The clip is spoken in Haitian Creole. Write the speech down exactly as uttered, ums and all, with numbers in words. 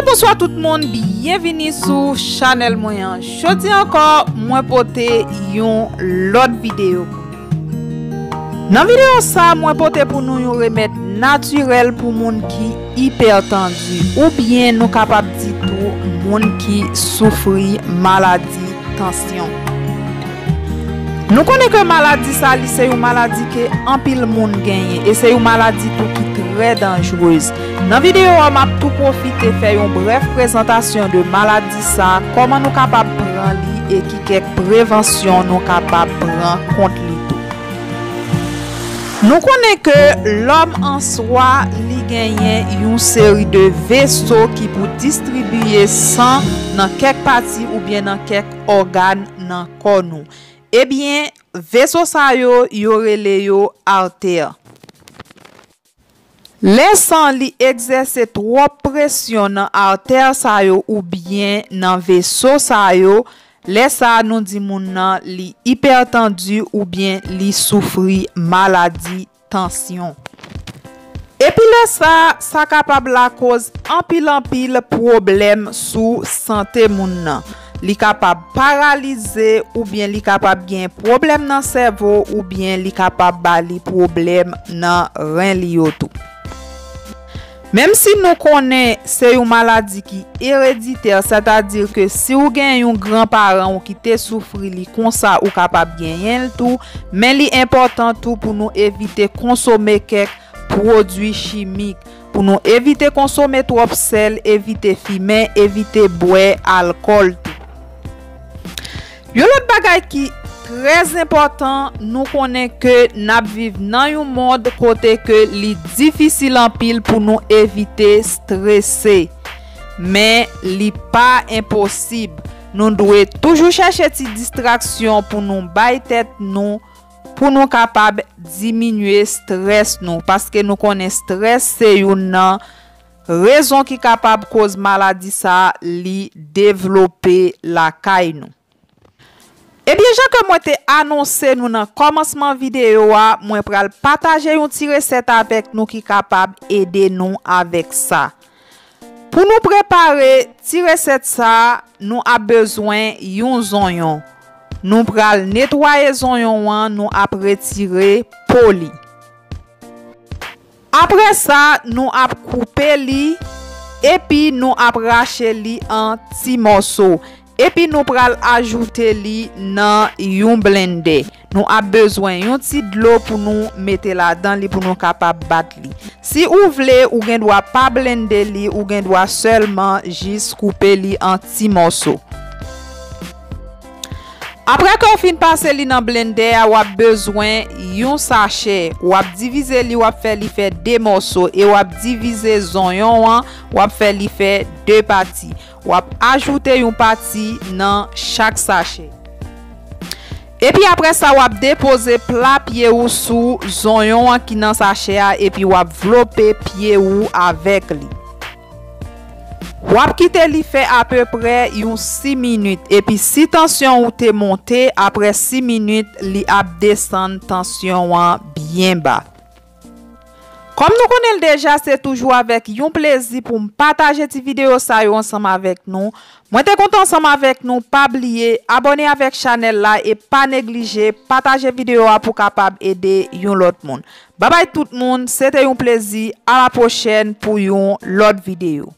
Bonswa tout moun, byenvini sou chanèl mwen an. Jodi ankò, mwen pote yon lòt videyo pou nou. Nan videyo sa, mwen pote pou nou yon remèd natirèl pou moun ki ipètandi, oubyen nou kapab di tou moun ki soufri maladi tansyon. Nou konnen ke maladi sa, li se yon maladi ke anpil moun genyen, e se yon maladi tou ki trè danjrez. Nan videyo a, m ap tou pwofite fè yon brèf prezantasyon de maladi sa, kòman nou kapab pran li e ki kèk prevansyon nou kapab pran kont li tou. Nou konnen ke lòm an swa, li genyen yon seri de veso ki pou distribiye san nan kèk pati oubyen nan kèk ògàn nan kò nou. Ebyen, veso sa yo, yo rele yo artè. Lè san li egzèse twòp presyon nan artè sa yo oubyen nan veso sa yo, lè sa a nou di moun nan li ipètandi oubyen li soufri maladi tansyon. Epi lè sa, sa kapab lakoz anpil anpil pwoblèm sou sante moun nan. Li kapab paralize oubyen li kapab gen pwoblèm nan sèvo oubyen li kapab ba li pwoblèm nan ren li yo tou. Menm si nou konnen se yon maladi ki ereditè, sètadi ke si w gen yon granparan w ki te soufri li konsa, ou kapab genyen l tou, men li enpòtan tou pou nou evite konsome kèk pwodui chimik, pou nou evite konsome twòp sèl, evite fimen, evite bwè alkòl tou. Yon lòt bagay ki trè enpòtan, nou konnen ke n ap viv nan yon mond kote ke li difisil anpil pou nou evite strese. Men li pa enposib. Nou dwe toujou chèche ti distraksyon pou nou bay tèt nou, pou nou kapab diminye strès nou, paske nou konnen strès se youn nan rezon ki kapab koz maladi sa a li devlope lakay nou. Ebyen, jan ke mwen te anonse nou nan kòmansman videyo a, mwen pral pataje yon ti resèt avèk nou ki kapab ede nou avèk sa. Pou nou prepare ti resèt sa a, nou ap bezwen yon zonyon. Nou pral netwaye zonyon an, nou ap retire po li. Apre sa, nou ap koupe li, epi nou ap rache li an ti mòso. Epi nou pral ajoute li nan yon blendè. Nou ap bezwen yon ti dlo pou nou mete ladan li pou nou kapab bat li. Si ou vle, ou gen dwa pa blende li, ou gen dwa sèlman jis koupe li an ti mòso. Apre ke w fin pase li nan blendè a, w ap bezwen yon sachè. W ap divize li, w ap fè li fè de mòso e w ap divize zonyon an, w ap fè li fè de pati. W ap ajoute yon pati nan chak sachè. Epi apre sa, w ap depoze pla pye ou sou zonyon an ki nan sachè a, epi w ap vlope pye ou avèk li. W ap kite li fè apeprè yon sis minit, epi si tansyon ou te monte, apre sis minit, li ap desann tansyon an byen ba. Kòm nou konnen l deja, se toujou avèk yon plezi pou m pataje ti videyo sa yo ansanm avèk nou. Mwen te kontan ansanm avèk nou. Pa bliye abòne avèk chanèl la e pa neglije pataje videyo a pou kapab ede yon lòt moun. Babay tout moun, se te yon plezi. A la pwochèn pou yon lòt videyo.